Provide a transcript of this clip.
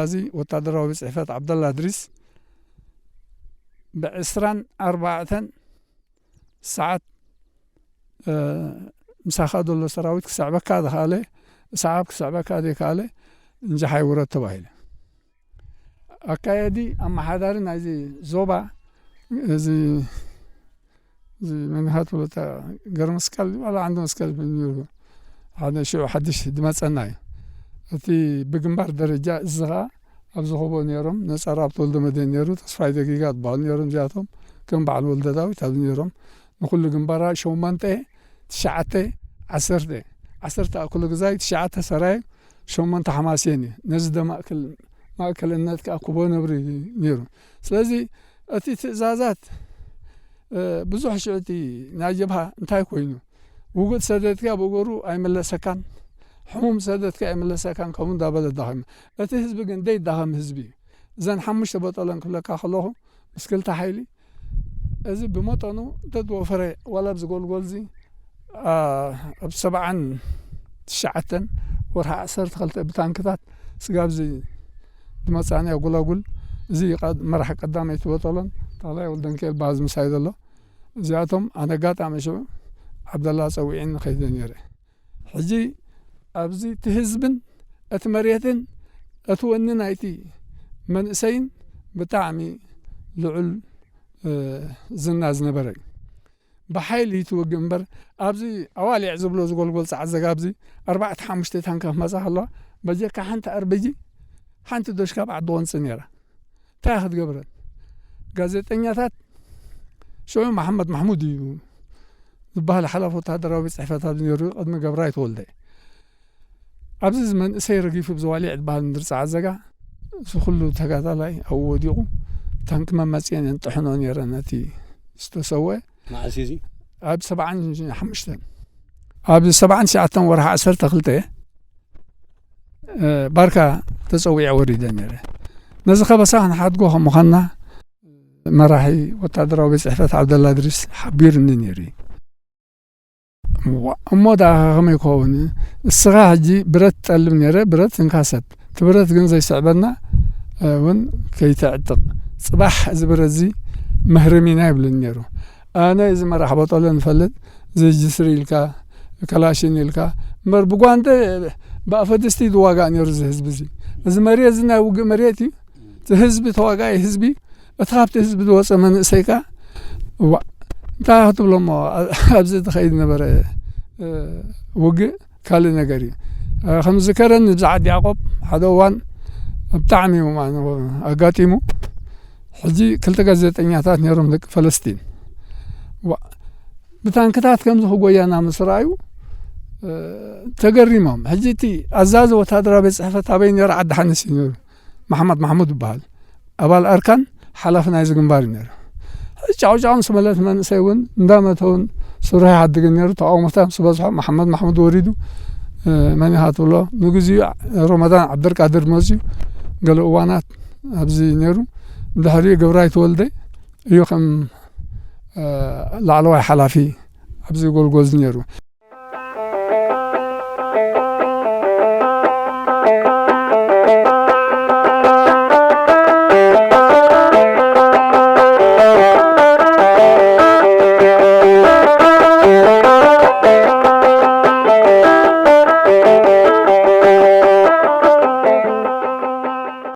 እዚ ወታደራዊ ቤት ጽሕፈት ዓብደላ እድሪስ ብዕስራን ኣርባዕተን ሰዓት፣ እ፣ ምሳኻ ዘሎ ሰራዊት ክስዕበካ ዝኸኣለ፣ ሰዓብ ክስዕበካ ዘይከኣለ እንጃሓይ ውረድ ተባሂሉ። ኣካየዲ ኣመሓዳሪ ናይዚ ዞባ፣ እዚ፣ እዚ መን ኢኻ ትብሎ፣ እታ ገረ መስቀል ዋላ ዓንዲ መስቀል ነይሩ፣ ሓደ ሽዑ ሓድሽ ዝመጸና እዩ። እቲ ብግንባር ደረጃ እዚ ኸኣ ኣብዚ ኸቦ ነይሮም፣ ነጸራ ኣብ ተወልደ መድህን ነይሩ፣ ተስፋይ ደጊጋ ዝበሃሉ ነይሮም። እዚኣቶም ከም በዓል ወልደ ዳዊት ኣብዚ ነይሮም። ንኹሉ ግንባራ ሸሞንተ፣ ትሽዓተ፣ ዓሰርተ፣ ዓሰርተ ኣኩለ ግዛይ፣ ትሽዓተ ሰራየ፣ ሸሞንተ ሓማሴን እዩ። ነዚ ደ ማእከል-፣ ማእከልነት ከኣ ኩቦ ነብሪ ነይሩ። ስለዚ እቲ ትእዛዛት፣ እ፣ ብዙሕ ሽዑ እቲ ናይ ጀብሃ እንታይ ኮይኑ፣ ውጉእ ሰደድካ ብእግሩ ኣይምለሰካን፣ ሕሙም ሰደድካ ኣይምለሰካን፣ ከምኡ እንዳበለ ዳኸመ። እቲ ህዝቢ ግን ደይዳኸም ህዝቢ እዩ። እዘን ሓሙሽተ በጠለን ክብለካ ከለኹ፣ ምስ ክልተ ሓይሊ፣ እዚ ብመጠኑ እንተዝወፈረ፣ ዋላ ኣብዚ ጎልጎልዚ፣ ኣ፣ ኣብ ሰብዓን ትሽዓተን ወርሒ ዓሰርተ ክልተ ብታንክታት ስጋብ እዚ ዝመጻእናዮ ጎላጉል፣ እዚ ቀድ-፣ መራሒ ቀዳመይቲ በጠሎን ተኽላይ ወልደንኪኤል በሃዝ ምሳይ ዘሎ። እዚኣቶም ኣነ ኣጋጣሚ ሽዑ ዓብደላ ጸዊዕኒ ከይደ ነይረ። ሕጂ ኣብዚ እቲ ህዝብን እቲ መሬትን እቲ ወኒ ናይቲ መንእሰይን ብጣዕሚ ልዑል፣ እ፣ ዝና ዝነበረ እዩ። ብሓይሊ ትውግእ እምበር፣ ኣብዚ ኣዋሊዕ ዝብሎ ዝጎልጎል ጸዓት ዘጋ ኣብዚ ኣርባዕተ ሓሙሽተ ታንካ ክመጻ ከለዋ፣ በጀካ ሓንቲ ኣርበጂ፣ ሓንቲ ዶሽካ ኣብ ዓዲ ቆንጺ ነይራ። እንታይ ክትገብረን? ጋዜጠኛታት፣ ሽዑ መሓመድ ማሕሙድ እዩ ዝበሃል ሓላፊ ወታደራዊ ቤት ጽሕፈት ኣብዚ ነይሩ፣ ቅድሚ ገብራይ ተወልደ። ኣብዚ እዚ መንእሰይ ረጊፉ ብዘዋሊዕ ዝበሃል ምድሪ ጸዓት ዘጋ፣ እዚ ኩሉ ተጋዳላይ ኣብኡ ወዲቑ፣ ታንኪ መመጽየን የንጥሕኖ ነይረን ነቲ ዝተሰወ። መዓስ እዩ እዚ? ኣብ ሰብዓን ሓሙሽተን። ኣብ ሰብዓን ትሽዓተን ወርሒ ዓሰርተ ክልተ፣ እ፣ ባርካ ተጸዊዐ ወሪደ ነይረ። ነዚ ከበሳ ክንሓድጎ ከም ምዃንና መራሒ ወታደራዊ ቤት ጽሕፈት ዓብደላ እድሪስ ሓቢሩኒ ነይሩ እዩ። እዋ፣ እሞ ደኣ ከመይ ክኸውን? እስኻ ሕጂ ብረት ትጠልብ ነይረ፣ ብረት እንካ ሰብ። እቲ ብረት ግን ዘይስዕበና፣ እ፣ እውን ከይተዕጥቕ። ጽባሕ እዚ ብረት እዚ መህረሚና ይብለኒ ነይሩ። ኣነ እዚ መራሕ ቦጦሎ ንፈልጥ፣ እዚ ጅስሪ ኢልካ፣ ከላሽን ኢልካ፣ እምበር ብጓንደ፣ ብኣፈ ድስቲ ዝዋጋእ ነይሩ እዚ ህዝቢ እዚ። እዚ መሬት እዚ ናይ ውግእ መሬት እዩ። እቲ ህዝቢ ተዋጋኢ ህዝቢ፣ እቲ ካብቲ ህዝቢ ዝወጸ መንእሰይ ከኣ፣ እዋእ፣ እንታይ ክትብሎ እሞ፣ ኣ-፣ ኣብዚ ዝኸይድ ነበረ፣ እ፣ ውግእ ካልእ ነገር እዩ። እ፣ ከም ዝከረኒ ብዛዕባ ያዕቆብ ሓደ እዋን ብጣዕሚ እዩ፣ ማን-፣ ኣጋጢሙ። ሕጂ ክልተ ጋዜጠኛታት ነይሮም ደቂ ፈለስጢን። ዋ-፣ ብታንክታት ከምዚ ክጎያና ምስ ረኣዩ፣ እ፣ ተገሪሞም። ሕጂ እቲ ኣዛዚ ወታደራዊ ቤት ጽሕፈት ኣበይ ነይሩ? ዓዲ ሓንስ እዩ ነይሩ። መሓመድ ማሕሙድ ይበሃል። ኣባል ኣርካን ሓላፊ ናይዚ ግንባር እዩ ነይሩ። ጫውጫው ምስ መለት መንእሰይ እውን እንዳመተ እውን ስርሑ ይሓድግን ነይሩ። ተቃውሞታት ምስ በዝሖ መሓመድ ማሕሙድ ወሪዱ፣ እ፣ መን ኢኻ ትብሎ? ንግዚኡ ረመዳን ዓብደልቃድር መፅዩ፣ ገለ እዋናት ኣብዚ ነይሩ። ድሕሪኡ ገብራይ ተወልደ እዩ ከም፣ እ፣ ላዕለዋይ ሓላፊ ኣብዚ ጎልጎል ነይሩ።